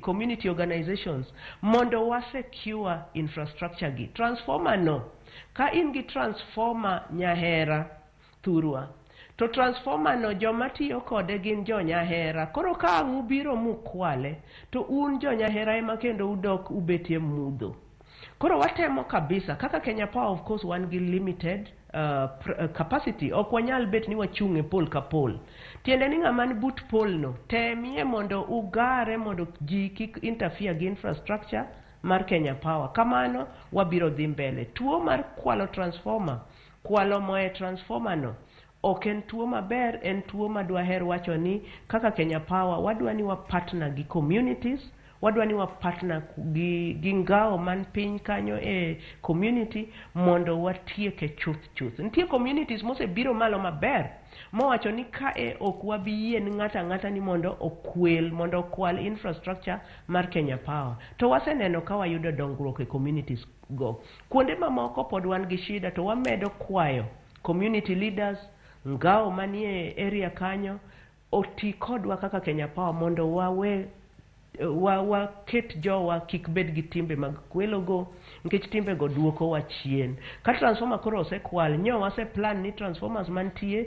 Community organizations mondo wa secure infrastructure gi. Transformer no, ka in gi transformer Nyahera thurwa, to transformer no joma tiyo kode gin jo Nyahera. Koro ka ang' ubiro mukwale, to un jo Nyahera ema kendo udok ubetie mudho. Koro watemo kabisa kaka Kenya Power. Of course wan gi limited capacity, ok wanyal bet ni wachung' e pole ka pole. Tiende ni ng'ama ni but pole no temie mondo ugare mondo ji kik interfere gi infrastructure mar Kenya Power. Kamano wabiro dhi mbele. Tuo mar kwalo transformer, kwalo moe transformer no ok en tuo maber, en tuo ma dwaher wacho ni kaka Kenya Power wadwa ni wa partner gi communities, wadwa ni wa partner gi ngao man piny kanyo e community mondo watieke chuth chuth. Nitie communities mosebiro malo maber mowacho ni kae ok wabi yie ni ng'ato ang'ata ni mondo okwel, mondo okwal infrastructure mar Kenya Power. To waseneno ka wayudo dongruok e communities go. Kuonde mamoko pod wan gi shida, to wamedo kwayo community leaders, ngao manie area kanyo oti kodwa kaka Kenya Power mondo wawe wa waket jowa kik bed gi timbe mag kwelo go, nikech timbe go duoko wa chien. Ka transformer koro osekwal, nyo wase plan ni transformers mantie